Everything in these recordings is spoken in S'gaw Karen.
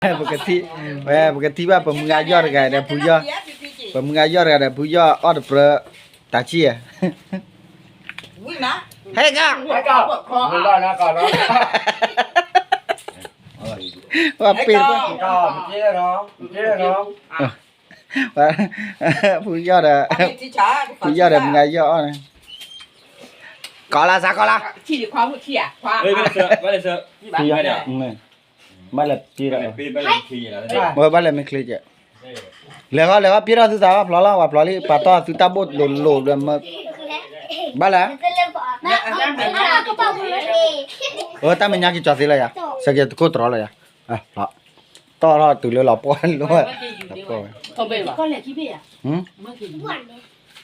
ပကထံၣ်, ဝဲ ပကထံၣ်ဘၣ်ပမုၢ်ဂၤယီၢ်တဂၤဒီးဖုယီၢ်, ပမုၢ်ဂၤယီၢ်တဂၤဒီးဖုယီၢ်အီၣ်တပြၢ, တၢ်ဆံၣ်ဧါ, ဟဲကီ, ပ့ၢ်, ဖုယီၢ်ဒီး, ဖုယီၢ်ဒီးမုၢ်ဂၤယီၢ်အီၣ်န့ၣ်, ကီလါစးကီလါ, ဖုယီၢ်, ဘၣ်လဲၣ်မ့ၢ်ချ့ကဲ, လဲၤဃီလဲၤဃီ ပ့ၢ်ထီၣ်သုသးဖျိလီၤ ပှၤဖျိလံ ပာ်တီၢ်သုတၢ်ဘိၣ်လိၤလိၤဒီးမၢ, ဘၣ်လဲၣ်, အတၢ်မဲာ်ညါက့ၤကၠီၤသ့လီၤယၤ, စကဲတခိၣ်တြီလီၤယၤ, တီၢ်ထီၣ်တုၤလၢလီၤပှီၢ်လိၣ်,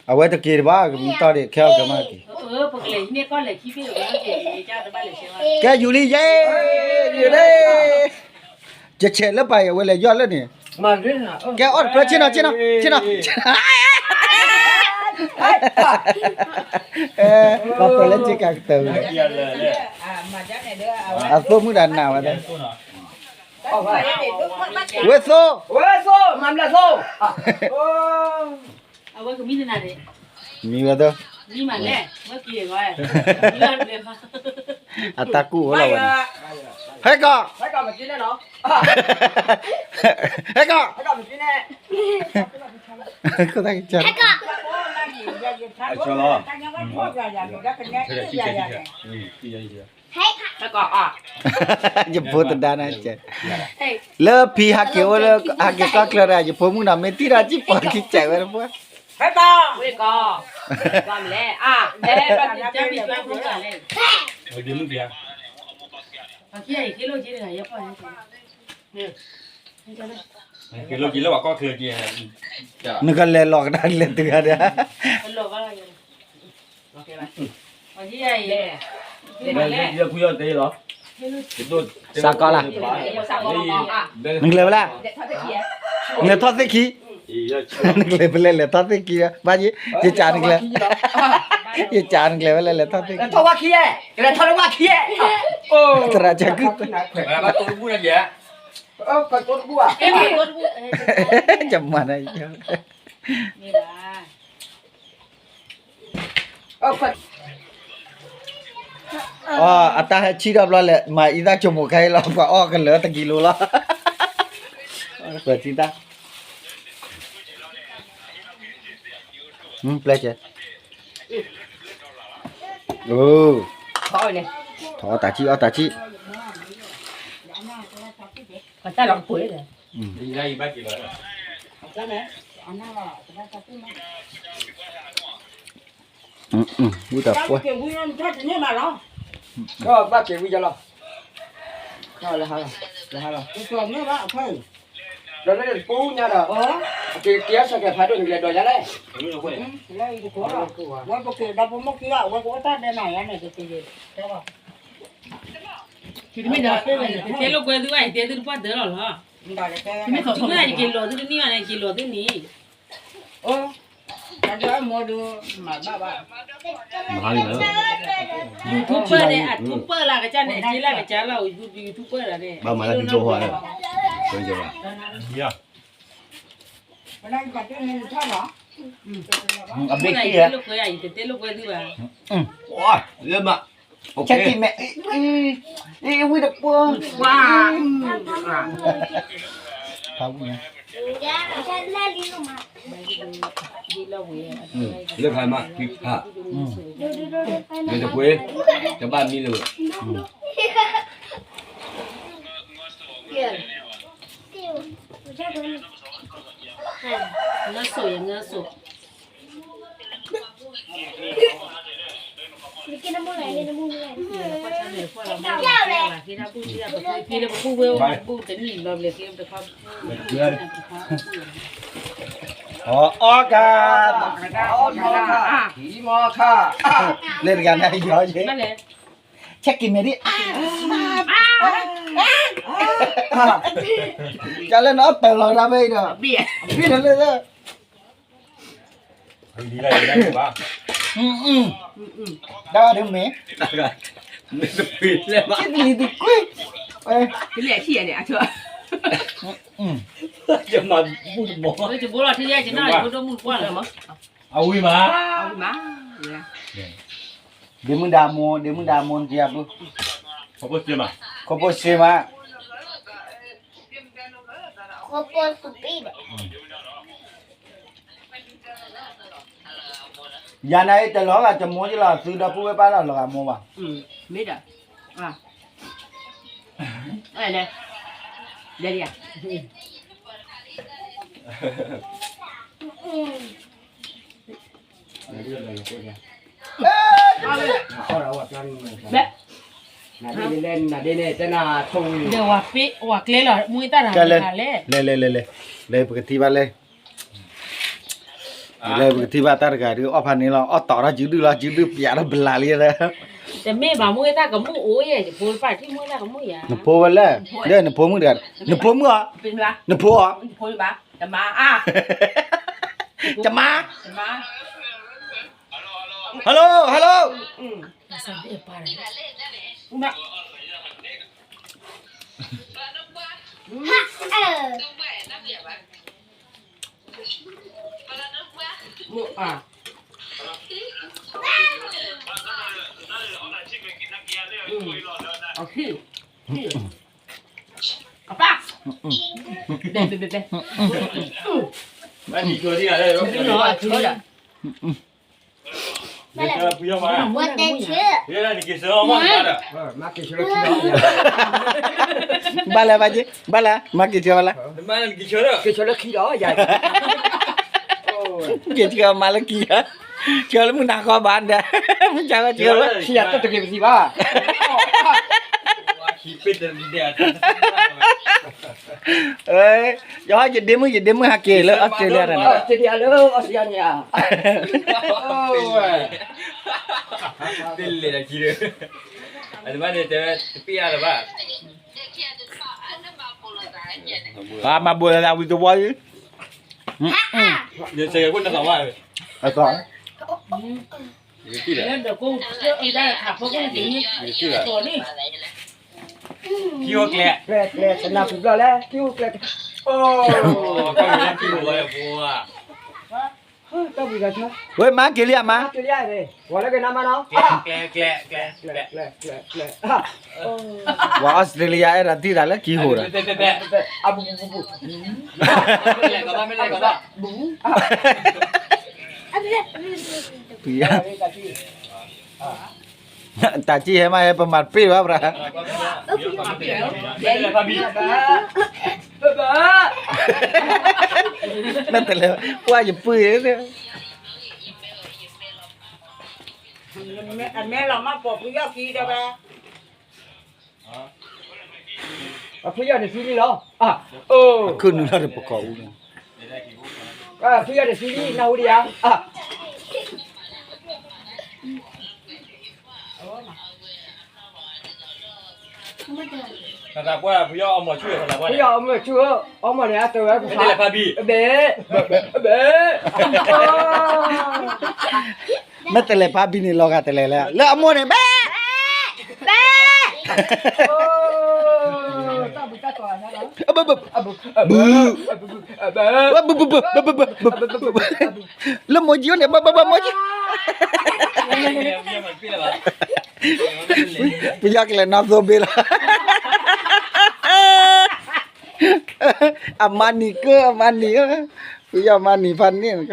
အဝဲတက့ၤတဘၣ် ကမံတီၢ်ဒံး ခဲအီၣ်ကမၣ်က့ၤ, ကဲယူၤလံယဲ, ယူၤလံ, ယဆဲးလၢပာ်အဝဲလဲၤယီၢ်လၢန့ၣ်, ကဲအီၣ်တပြၢဆ့ၣ်နီၤ ဆ့ၣ်နီၤ, ဆ့ၣ်နီၤ, ပှၤပၢၤလၢက့ကးကတၢၢ်, အသိၣ်မုၣ်ဒီးနၤဝဲ, ဝဲသိ, ဝဲသိ, မၤမလၢသိ, မံဝဲသိ, အတၢ်ကူၣ်ဝဲလီၤဝဲ, ဟဲကီ, ဟဲကီ, ခိၣ်သၣ်ကစၢ်, ယဖိတဒါန့ၣ်, လၢဖံဟးက့ၤအိၣ်လၢ ဟးက့ၤကီၢ်ချၢဒီး ယဖိမုၣ်နီၤ မ့ၢ်တံၢ်ဒီး ကံၢ်ပီၤကံၢ်စဲးဝဲတပှၢ်, နကလဲၤလီၤကဒါလဲၤတုၤဂၤဒီး, စးကီလါ, နကလဲၤဝဲလဲၣ်, နလဲၤထီၣ်သ့ၣ်ခံ, နကလဲၤဖဲလဲၣ်လဲၤထီၣ်သ့ၣ်ခံ, ဘၣ်ယ, ယကးနကလဲၤ, ယကးနကလဲၤဝဲလဲၣ်လဲၤထီၣ်သ့ၣ်ခံ, သရၣ်ကကုၢ်, ယမၤနၤ, အတၢ်ဟဲဆံၣ်ထီၣ်ဘျီလဲၣ် မၤအံသၣ်ဆိကမိၣ်ခဲအံၤလီၤ ပှၤအီၣ်ကလၢာ်တကံလိၤလီၤ, ပှၤထံၣ်တၢ်, ပျဲကဲ, ထီၣ်တၢ်ဆံၣ်အီၣ်တၢ်ဆံၣ်, ဝံၤတၢ်ပှဲၤ, ဘၣ်က့ၤဝံၤယလီၤ, လၢပူညါဒီး, က့ၤက့ၤအီၣ်စဲးကဲးဖးဒိၣ်န့ၣ် ကလဲၤဒိးယၤလဲၣ်, ဝဲပက့ၤဒီးပမိၢ်ခံဂၤ ဝဲကအိၣ်တၢ်ဒဲးနၤယၤန့ၣ် က့ၤ, တမ့ၢ်ဒီး, တဲလိာ်ကွဲသုဘၣ်ယတဲသုတပှၢ်တၢၢ်လီၤလီၤ, မ့ၢ်သုကနၣ်ယက့ၤလီၤသုတနံၣ်ဘၣ်န့ၣ် ယက့ၤလီၤသုန့ၣ်, မၤလံ, YouTuberန့ၣ် အထူပၢၢ်လၢကစၢ်န့ၣ် အစ့လၢကစၢ်လီၤ YouTuberလီၤန့ၣ်, ဘၣ်မၤလၢဒ်သိးဟီ, အဘ့ၣ်ခံ, ယတဲလိာ်ကွဲသုဘၣ်, လၢမး, ဆဲးက့ၤမဲာ်, ဝံၤတပှၢ်, ဖးဝံၣ်, လၢဖးမး, ဖး, မ့ၢ်တပှဲၤ, တဘၣ်မံလၢၤဝဲ, ငၢစိာ်ယငၢစိာ်, အီၣ်ကါ, လၢတဂၤန့ၣ်ယီၤယဲ, ဆဲးက့ၤမဲာ်ဒ်, ကလၢနအီၣ်တၢ်လီၤဒၣ်ဖဲအံၤဒီး, ဘ့ၣ်လၢ, တၢ်ဒ်မ့ၢ်, ဆံၣ်တလံၤတကွ့, ကလဲၤဆံၣ်ယၤန့ၣ် အဆိ, ယမၤဘူၣ်တမီၤ, ယဘိလီၤထံယဲၢ် ယနၢ်ယဘိဒိၣ်မုၢ်ကွၢ်လၢၤမး, အဝံၤမး, အဝံၤမး, ဒ့မုၣ်ဒါမိၢ် ဒ့မုၣ်ဒါမိၢ် နတယၤဘု, ခိၣ်ဖိစ့မး, ခိၣ်ဖိစ့မး, ခိၣ်ဖိစ့မး, ယၤနၤအံၤတလီၤဂာ်တမိၢ်ယလီၤ သုဒီပုၢ်ဝဲၢ်ပၢ်လီၤလီၤဂာ်မိၢ်ဘၣ်, မ့ၢ်ဒီး, လဲၤ, လဲၤ, ဒီးဝၤကျဲလီၤ မူတၢ်တဂၤလဲၣ်, လဲၤလဲၤလဲၤလဲၤ, လဲၤပကထံၣ်ဘၣ်လဲၣ်, လဲၤပကထံၣ်ဘၣ်တၢ်တဂၤဒုး အီၣ်ဖးန့ၣ်လီၤ အီၣ်တီၤထီၣ်စုဒုၣ်လီၤ စုဒုၣ်ပျးထီၣ်ဘလးလံ, တမ့ၢ်ဘၣ် မူတၢ်ကမူၣ်အိၣ်ယဲၢ် ယဖိတဖၣ်ထံၣ်မူတၢ်ကမူၣ်ယၤ, နဖိဝဲလဲၣ်, ဒီးနဖိမုၣ်တဂၤ, နဖိမုၣ်အီၤ, နဖိအီၤ, တမါ, တမါ, hello hello, အပၢ်, ဘဲဘဲဘဲဘဲ, ဘဲဘဲဘဲ, ဘၣ်လဲၣ်ဘၣ်က့ၤ, ဘၣ်လဲၣ်, မၤက့ၤဆၢဘၣ်လဲၣ်, က့ၤဆၢလၢခံဒီးယၤ, က့ၤဆၢမၤလၢခံ, ဆၢလၢမုၢ်နၤဃီဘၣ်ဒီး, မုၢ်ဆါဃီဆၢလၢ, ဆံယၤတတက့ၤပသံဘၣ် ယဟီယဒ့မုၣ် ယဒ့မုၣ်ဟးက့ၤလၢအီစထြ့လယါတၢ်န့ၣ်, အီစထြ့လယါလၢအီစထြ့လယါန့ၣ်ဧါ, တလဲၤလၢခံဒီး, အတဘၣ်န့ၣ်တဲဝဲတပ့ၢ်အါလၢၤဘၣ်, ပှၤမၤဘိးလီၤသးဝံၤတဝီအံၤ, ယစဲးကဲးဖိနသးဝါ, အသီ လၢဒၢးကိၢ်, လၢဒၢးထးဖိကိၢ်န့ၣ်, ခံအိၣ်ကျဲ, ကျဲ, ကျဲ, တနၢ်ပူၤဘျီလဲၣ်, ခံအိၣ်ကျဲ, တၢ်ဘှံးဂၤဆၢ, ဝဲမၤက့ၤလံဧါမး, မၤက့ၤလံဧါ, ဝဲလၢကနၣ်မးနီၤ, ကျဲ, ကျဲ, ကျဲ, ကျဲ, ကျဲ, ဝဲအီစထြ့လယါအဲၣ်ဒိးတံၢ်တၢ်လၢခံဟိးဒီး, အဘူးဘူးဘူးဘူး, ဘူးဘူး တၢ်ကံၣ်ဟဲမးဟဲပမၤတပ့ၢ်ဘၣ်ပြၢ်, မ့ၢ်တလဲၤကွၢ်ယပုၢ်, အဖုယီၢ်န့ၣ်သံလံလီၤ, အခုနုၤလၢတပကီၢ်အူန့ၣ်, ဖုယီၢ်န့ၣ်သံလံ နၢ်ဟူဒံးဧါ, ဖုယီၢ်အီမိာ်ဆူၣ်ဧၢ, အီမိာ်န့ၣ် အတဝဲပဖး, ဘဲ, ဘဲ, ဘဲ မ့ၢ်တလဲၤဖးဘံန့ၣ် လီၤဂာ်တလဲၤလဲၣ်, လၢအမိၢ်န့ၣ် ဘဲ, ဘဲ, ဘု, ဘု, ဘု, ဘု, လၢမိၢ်ကၠံန့ၣ် ဘၣ်ဘၣ်ဘၣ်မိၢ်ကၠံ, ပယီၤကလဲၤနီၢ်သိဘ့ၣ်လီၤ, အမါနံၤကၢ အမါနံၤဧၢ, ပယီၤမါနံၤဖးန့ၣ်,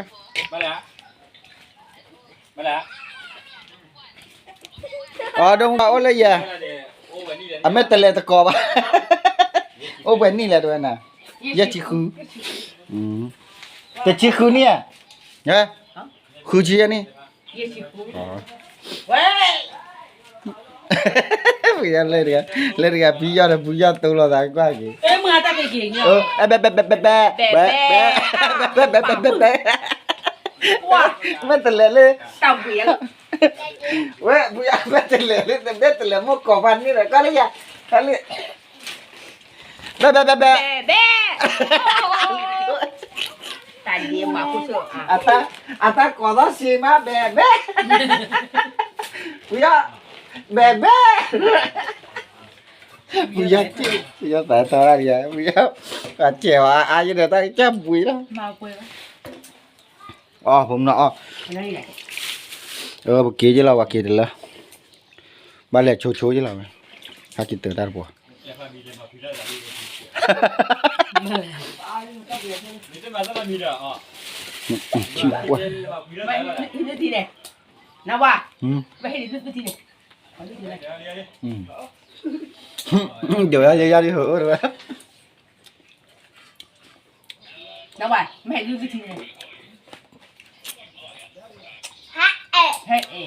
အဒိၣ်အိၣ်လၢယဲ, အမ့ၢ်တလဲၤတကိးဘၣ်, အိၣ်ပှဲၤနံၣ်လဲၣ်တဝဲနၤ, ယဲၢ်ဆံဃု, တဆံဃုနံၣ်ဧါ, ဃုဆံယဲၢ်နံၣ်, ပယီၤလၢတဂၤ, လၢတဂၤ ပယီၤဒီးပယီၤတိလိာ်သးကွၢ်က့ၤ, ဘဲ, ဘဲ, ဘဲ, ဘဲ, ဘဲ, ဘဲ, ဘဲ, ဘဲ, ဘဲ, ဘဲ, မ့ၢ်တလဲၤလၢ, ဝဲ, ပယီၤ မ့ၢ်တလဲၤလၢ မ့ၢ်တလဲၤမိၢ်ကိးဖးန့ၣ်ဒီး ကီလၢယၤ, ဘဲ, ဘဲ, ဘဲ, ဘဲ, ဘဲ, အတၢ်ကိးသီၣ်စ့မး ဘဲ, ဘဲ, ပယီၤ, ဘဲ, ဘဲ. ဖုယီၢ်စ့ၢ်, ဖုယီၢ်သးထီဒၣ်ယၤ, ဖုယီၢ်, အစဲးဝဲအါယဲဒီးတၢ်ကစၢ်ဘှံးလီၤ, အီ ဖိမနီၤအီ, ပက့ၤယလီၤ ပှၤက့ၤတလၢ, ဘၣ်လဲၤဆိဆိယလီၤဝဲ, ဟဲက့ၤတၢၤတၢ်တပှီၤ နဝၤ, ဒ်ယၤဒ်ဟိဝဲ, နဝၤ, မဟဲဒုးကထံန့ၣ်, ဟဲအဲ,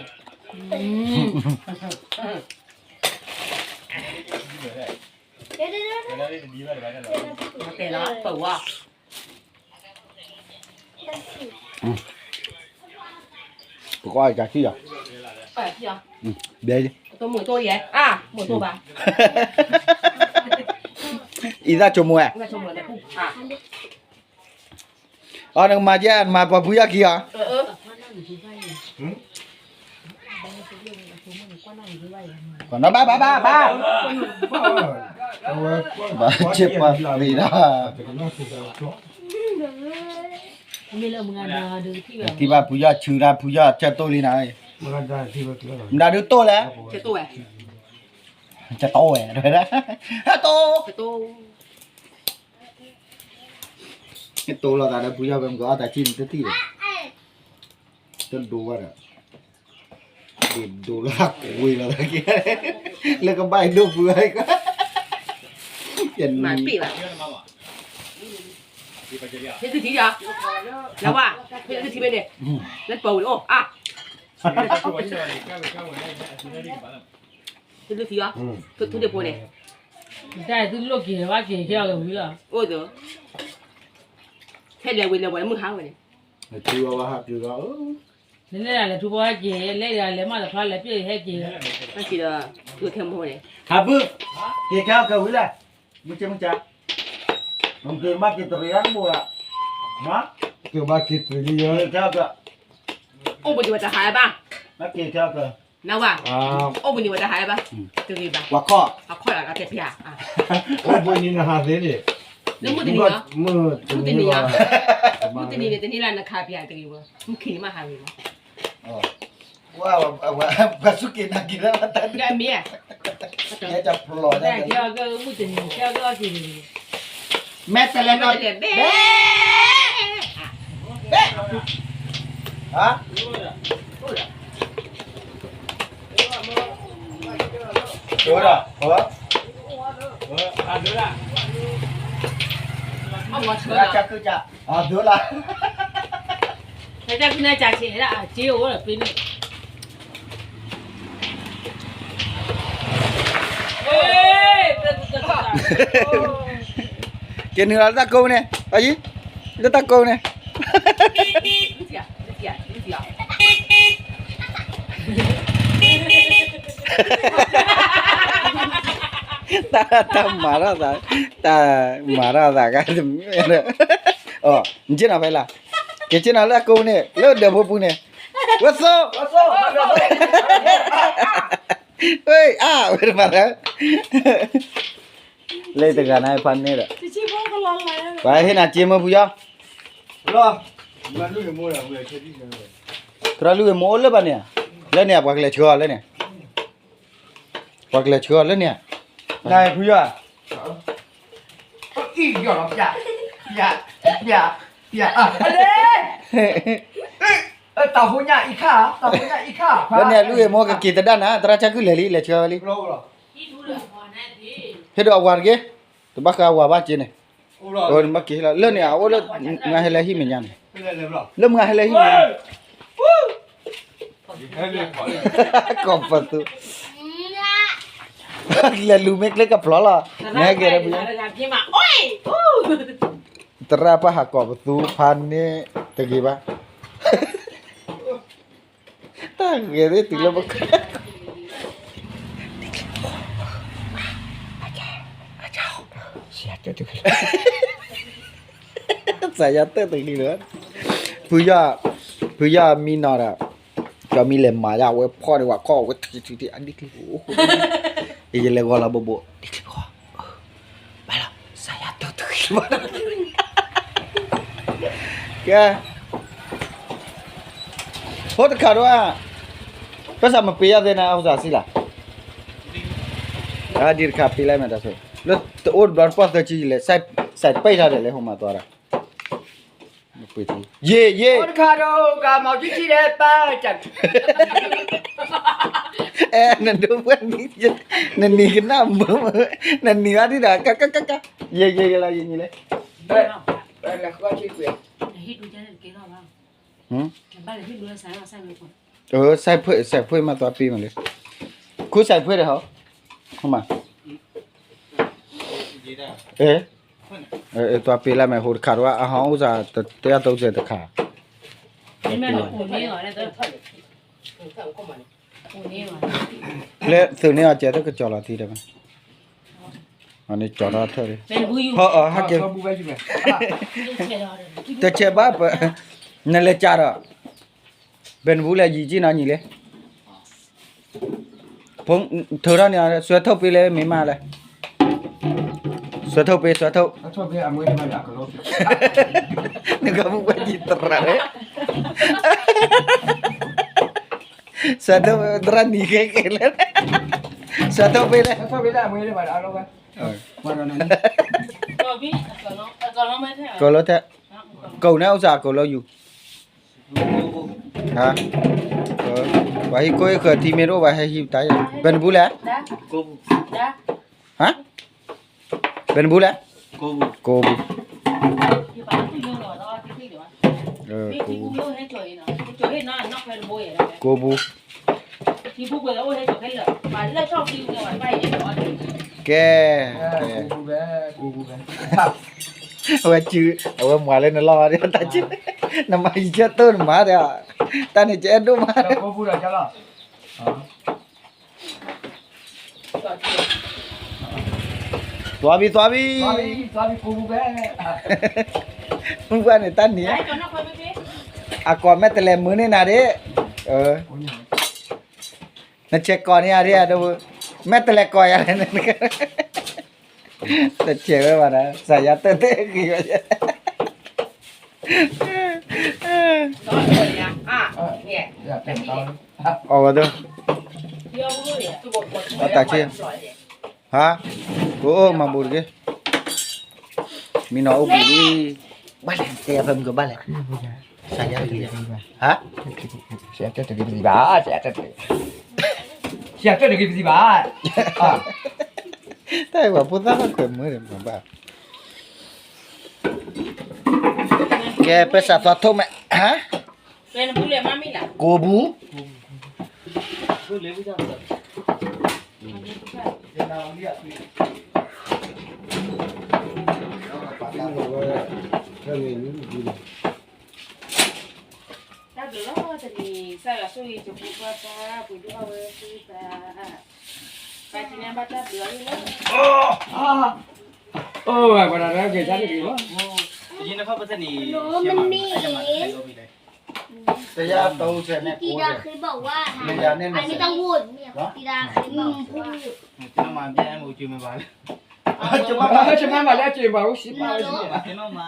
တဲလီၤပဝါ ပကွၢ်ကထံၣ်ယၤ, ဘဲ, မ့ၢ်တိၢ်ယဲ, အါ, မ့ၢ်တိၢ်ဘၣ်, အံသၣ်ဆိကမိၣ်ဝဲ, အီ နကမၤကဲ နမၤပှၤဖုယီၢ်ခံအီၤ, ဘၣ်ဘၣ်ဘၣ်ဘၣ်, ဘၣ်ဆ့ပှၤသ့ဒၣ်, ထံၣ်ဘၣ်ဖုယီၢ်ဆူဒၣ် ဖုယီၢ်ဆၢတိၢ်လံနၤ, မတၤဒုးတိၢ်လဲၣ်, ဆၢတိၢ်ဝဲ, ဟဲတိၢ် ဟဲတိၢ်လီၤသးဒီးဖုယီၢ်ဖဲမကအီၣ်တၢ်ထံၣ်န့ၣ်တထံၣ်ဒီး, တဒိဘၣ်ဒီး, ဒိလီၤကွံာ်လီၤ, လၢကဘၣ်အံၤဒိၣ်ပှၤ, မၤပ့ၢ်ဘၣ်, ဟဲသုထံၣ်ယၤ, နဝၤ, ဟဲသုထံၣ်မ့ၢ်န့ၣ်, လၢပှၤဝံၤအိၣ်အါ, ဟဲသုထံၣ်ယၤ, သုဒိၣ်ဖိန့ၣ်, တၢ်သုလိၣ်က့ၤဘၣ်က့ၤကဲအီၤကဝံၤလီၤ, အိၣ်ဒီး, ဟဲလဲၤဝံၤလဲၤဝဲလၢမုၢ်ဟါဝဲန့ၣ်, ထံဝဲဝဲဟးက့ၤလီၤ, နလဲၤလဲၤထူဖိဟဲက့ၤ လဲၤဒီးလဲၤမးတဖျါလဲၤပျဲၢ်ဟဲက့ၤ, ဟဲက့ၤဒီး, ကဲမဟိန့ၣ်, ဟးဖု, က့ၤကဲအီၤကဝံၤလဲၣ်, မုၢ်က့မုၢ်ကၢ, မ့ၢ်က့ၤမးက့ၤတရံးအါတဘိလီၤ, မ့ၢ်, က့ၤဘၣ်က့ၤတရံးလံ, အိၣ်ဘှံးနံၤဝဲတဟးဘၣ်, မ့ၢ်က့ၤကဲအီၤက နဝၤ, အိၣ်ဘှံးနံၤဝဲတဟးဘၣ်, တဂ့ၤဘၣ်, ပှၤခီၣ်, ပှၤခီၣ်လၢကတဲပျၢ်, အိၣ်ဘှံးနံၤနဟးသ့န့ၣ်, လၢမုၢ်တနံၤ, မုၢ်တနံၤ, မုၢ်တနံၤန့ၣ် တနံၤလၢနခးပျၢ်တဂ့ၤဝဲ, မုၢ်ခံနံၤမးဟးဂ့ၤဝဲ, ပှၤစူၢ်က့ၤနာ်က့ၤလၢတၢ်ဒ်, မ့ၢ်, မုၢ်တနံၤ, မဲာ်တလဲၤနီၤ, ဘဲ, ဘဲ, ဟါ, ဒိၣ်ဒီး, ဒိၣ်လၢ်, ဒိၣ်လၢ်, က့ၤနုာ်လီၤလၢတၢ်ကိးန့ၣ်, အံၤ, လၢတၢ်ကိးန့ၣ် တၢ်, တၢ်မၤထီၣ်သး, တၢ်မၤထီၣ်သးဂၤတမံၤ, နက့ၤနီၤဖဲလၢ်, က့ၤက့ၤနီၤလၢအကိးန့ၣ် လၢဒၢးဖိပူၤန့ၣ်, ဝဲသိ, ဝဲ, အါ, ဝဲတမၤ, လၢတဂၤန့ၣ်ဖးန့ၣ်ဒီး, ပှၤဟ့ၣ်နၤစ့မ့ၢ်ဖုယီၢ်, သရၣ်လုၢ်ဂ့ၤမိၢ်အိၣ်လၢဘၣ်န့ၣ်, လၢန့ၣ် ပှၤကလဲၤဆှၢအီၤလၢန့ၣ်, ပှၤကလဲၤဆှၢအီၤလၢန့ၣ်, နဖုယီၢ်, အံၤယီၢ်လီၤ, ပျး, ပျး, ပျး, ပျး, တၢ်ဟိညၣ်အံၤခါ, တၢ်ဟိညၣ်အံၤခါ, လၢန့ၣ် လုၢ်ဂ့ၤမိၢ်ကက့ၤတဒၣ်နၤ, သရၣ်ဆၢကုၢ်လဲၤလံ လဲၤဆှၢဝဲလံ, ဟ့ၣ်ဒိးအဝၤတဂ့ၤ, တဘၣ်ဃးအဝၤဘၣ်က့ၤန့ၣ်, နဘၣ်က့ၤလီၤ လၢန့ၣ် အအိၣ်လၢ, မုၢ်ဂၤဟဲလၢဟံၣ်မဲာ်ညါန့ၣ်, လၢမုၢ်ဂၤဟဲလၢဟံၣ်မဲာ်ညါ, ကိးပသူ, လဲၤလူၤမ့ၢ်ကျဲကဖျီလီၤ, နဟဲက့ၤဒီးဖုယီၢ်, သရၣ်ပၢ်ဟးကိးပသူဖးန့ၣ်တဂ့ၤဘၣ်, တၢ်ဂ့ၤသ့ၣ်တုၤလၢပက, စးယၤတၢ်တဂ့ၤလၢ, ဖုယီၢ်, ဖုယီၢ်မံနီၤဒီး, ကမံလဲၤမၤယါဝဲဖီၣ်န့ၣ် ဝဲခီၣ်ဝဲထံထံထံ အဒ်ချံပူၤ, ယလဲၤဂီၤလီၤဘိဘိ, ဒ်ချံပူၤ, ကဲ, ဖိတခါဒိၣ်ဧါ, ပစးမပ့ၤယၤသ့နၤ အအိၣ်စးစံလၢ်, ဒ်တခါပ့ၤလၢမဲာ်တၢ်ဆိ, လၢတအိၣ်တဘျီတပှၢ်သၢဆံလဲၣ်, စဲးပ့ၤထီၣ်ဒဲးလဲၣ် ဟိမၤသွားဒီး ယ့ၢ်ယ့ၢ်, အဲ နဒိၣ်ပှၢ်နံၤ, နနံၤကနၣ်မုာ်, နနံၤအါဒံးဒီး ကကကက, ယ့ၢ်ယ့ၢ်ယလီၤယ့ၢ်နံၤလဲၣ်, စဲးဖိ, စဲးဖိမၤသွားပ့ၤမးလၢ, ခူစဲးဖိဒီးဟီ, ဟိမၤ, အဲ သွားပ့ၤလၢမဲာ်ဟိတခါတဝၢ် အဟီအိၣ်စးတယၤတိစဲးတခါ, လၢသုးန့ၢ်အီၤကဲသကကၠီၤလီၤသံဒီး, န့ၣ်ကၠီၤထီၣ်ထၢၣ်လံ, ဟဟးက့ၤ, တဆဲးဘၣ်, နလဲၤကၢ်ဒီး, ဘဲနဘူးလဲၤယံၤကံၣ်နီၤညီလဲၣ် ဖုန်းထုးထီၣ်န့ၣ် ဆွဲထုတ်ပေးလဲ မ့ၢ်မးလဲၣ်, ဆွဲထုတ်ပေး ဆွဲထုတ်, နကဘူးဝဲယံၤတရၣ်လဲၣ်, ဆွဲထုတ်သရၣ်နံၤခဲက့ၤလဲၣ်, ဆွဲထုတ်ပေးလဲၣ်, ကိးလီၤထဲ, ကိးန့ၢ်ဥစ္စာကိးလီၤယူၤ ဟါ, ပှၤဟံးကိးဟံးဃၢၤထံမ့ၢ်တအိၣ်ဘၣ် ဟဲဟံးတၢ်ယၤ, ဘဲနဘူးလဲၣ်, ဟါ, ဘဲနဘူးလဲၣ်, ကိးပူၤ, ကိးပူၤ, ကိးပူၤ, ကဲ, ကဲ, အဝဲစု, အဝဲမၤလၢနလီၢ်ဒၣ်တၢ်စု, နမၤယံၤကၢတိၢ်နမၤဒီး, တၢ်န့ၣ်ကအဲၣ်ဒိၣ်မးဒီး, သွါဘံ သွါဘံ, မုၢ်ဘၣ်န့ၣ်တၢ်နံၤ, အကိးမဲာ်တလဲၤမုာ်န့ၢ်နၤဒၣ်, နဆဲးကိးန့ၢ်ယၤဒၣ်, မဲာ်တလဲၤကိးယၤလဲၣ်, တဆဲးဝဲဘၣ်ဒီး စးယၤတၢ်တဲဂ့ၤဝဲ, အီၣ်ဝဲဒၣ်, အတၢ်ဆ့, ဟါ, ကအိၣ်မၤဘူၣ်တက့ၢ်, မံနီၤအိၣ်ဘှံးလံ, ဘၣ်လဲၣ် တဲယၤဖဲမုၢ်ကဘၣ်လဲၣ်, စးယၤတဂ့ၤ, ဟါ, စးယၤတဂ့ၤပစံးဘၣ်, စးယၤတဂ့ၤပစံးဘၣ်, တၢ်အံၤပှၤဖိသၣ်ခွဲးမုာ်န့ၣ်ဘၣ်, ကဲ ပစးသွါထိၣ်မဲာ်, ဟါ, ကိးပူၤ, တၢ်ဘျုးလီၤ တနံၤ စၢ်ယွၤဆိၣ်ဂ့ၤ ကဖိခွါပှၢ် ပှ့ၤဒိၣ်ထီၣ်ဝဲသုသး, ပၢ်ကံန့ၣ်ဘၣ်တၢ်ဘျုးအီၤလီၤ, ယဲန့ၣ်ခီပသန့ၣ်, တယၤတအိၣ်ဆဲးန့ၣ်ကိး, မ့ၢ်ယၤန့ၣ်န့ၣ်, တနမၤဘၣ်အိၣ်ကၠူမ့ၢ်ဘၣ်လၢ, တမၤဘၣ်လၢကၠူဘၣ်အိၣ်စံးဘၣ်, တနမၤ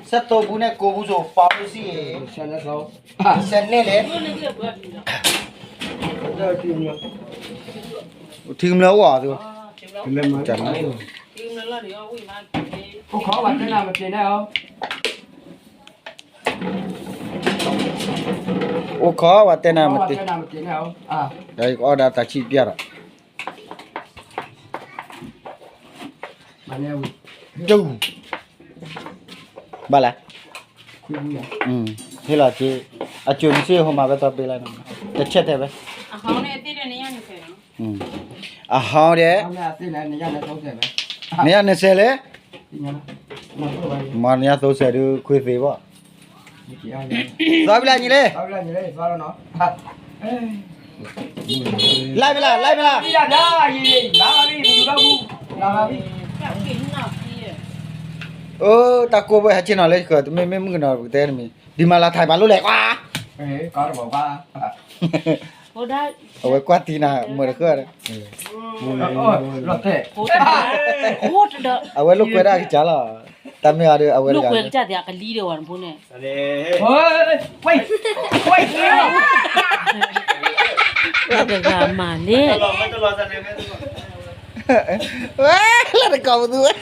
ဆဲးသိပူၤန့ၣ်ကိးပူၤစိၤ ပာ်ဝဲစံး, ဆဲးန့ၣ်လဲၣ်, ထံကမျၢၢ်အိၣ်ဧါ, အိၣ်ခိးဝဲတဲနၤမတ့ၢ်န့ၣ်, အိၣ်ခိးဝဲတဲနၤမတ့ၢ်, အီၣ်ဒၣ်တၢ်ဆံးပျၢ်ဒီး ဘၣ်လဲၣ်, ဟ့ၣ်လီၤက့ၤ, အကၠိနစ့ဟိမၤဝဲသီပ့ၤလၢ, တဆဲးတဲဝဲ, အဟီဒဲး, နယၤနစဲးလဲၣ်, မ့ၢ်နယၤသိစဲးဒုးခွ့သ့ဘၣ်, သီပ့ၤလၢညီလ့, သီပ့ၤလၢညီလ့, လိုက်မလား လိုက်မလား အိၣ် တၢ်ကိၢ်ဘၣ်ဟဲဆ့ၣ်နီၤလၢယဃၢၤ တမ့ၢ်မ့ၢ်မုၣ်ကနီၤပကတဲတမံၤ ဒ်မၤလၤထံးဘၣ်လိၣ်လဲၣ်ကွၢ် အဝဲကွၢ်တံၢ်နၤ မုာ်တဃၢၣ်ဒီး အဝဲလိာ်ကွဲဒၣ်ကစၢ်လီၤ တၢ်မ့ၢ်အီၤဒီး အဝဲလိာ်ကွဲကစၢ်သ့အကလံၤဒီးဝဲနဖိန့ၣ် တဂၤမၤန့ၣ် ဝဲ လၢတကိးပသူဝဲ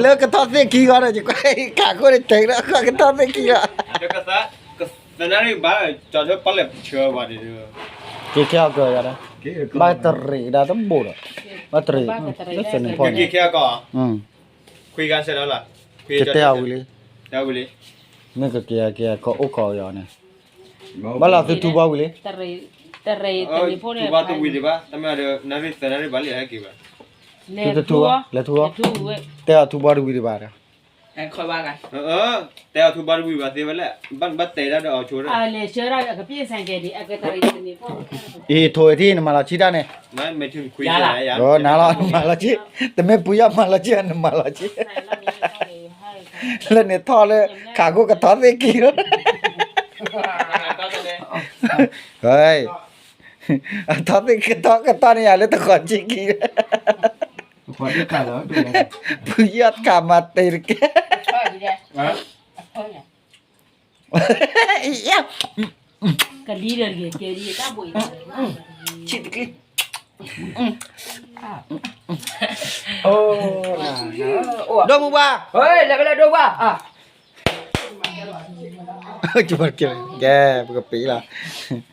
လၢကထီၣ်သ့ၣ်ခံဂီၤဒီး ယကွၢ်ခးခိၣ်န့ၣ်တဲာ်ဒီး ကထီၣ်သ့ၣ်ခံဂီၤ သနၣ်ရံၣ်ဘၣ် ကၠီၤထၢၣ်ပီၣ်လဲၣ်ဆၢဘၣ်ဒီး က့ၤခဲအီၤကၢၤယၤဒီး ဘၣ်တရံးကဒါတဘိးဒီး ဘၣ်တရံး လၢသန့ၤဖီၣ်န့ၣ် က့ၤခဲအီၤကီး ခွံဂၤစဲးဒီးလီၤ ကတဲအီၤဝံၤလံ တဲဝံၤလံ မ့ၢ်ကက့ၤက့ၤကအိၣ်ခိးယၤန့ၣ် ဘၣ်လီၤသုထူဘီဝံၤလံ ထူဘီတဝံၤဒံးဘၣ် တမ့ၢ်ဒီး နၣ်ရံၣ်သၢနၣ်ရံၣ်ဘၣ်လံဟဲက့ၤဘၣ် သုတထူဘီ လဲၤထူဘီ တဲအီၤထူဘီတဝံၤဒံးဘၣ်ဒီး တဲအီၤထူဘီတဝံၤဘၣ်သ့ဝဲလဲၣ် ဘၣ်တဲဒၣ်ဒီးအီၤဆိ အံၤထိၣ်အံၤထံၣ်နမၤလီၤဆံတၢ်န့ၣ် နၤလီၤ နမၤလီၤဆံ တမ့ၢ်ပူၤယီၢ်မၤလီၤဆံ နမၤလီၤဆံ လၢန့ၣ်ထီၣ်လၢ ခးခိၣ်ကထီၣ်သ့ၣ်ခံလီၤ အထီၣ်သ့ၣ်ကထီၣ်ကထီၣ်န့ၣ်ယၤလၢတဃီၤဆံခံ ပူၤယီၢ်တခးမၤတ့ၢ်တက့ၢ် ကလံၤဒီးတက့ၢ် ကဲဒ်တၢ်ဘိၣ်အံၤ ဆံတက့ၢ် ဒိၣ်မူဘၣ် လဲၤဖဲလဲၣ်ဒိၣ်ဘၣ် ကဲ ပကပ့ၤလီၤ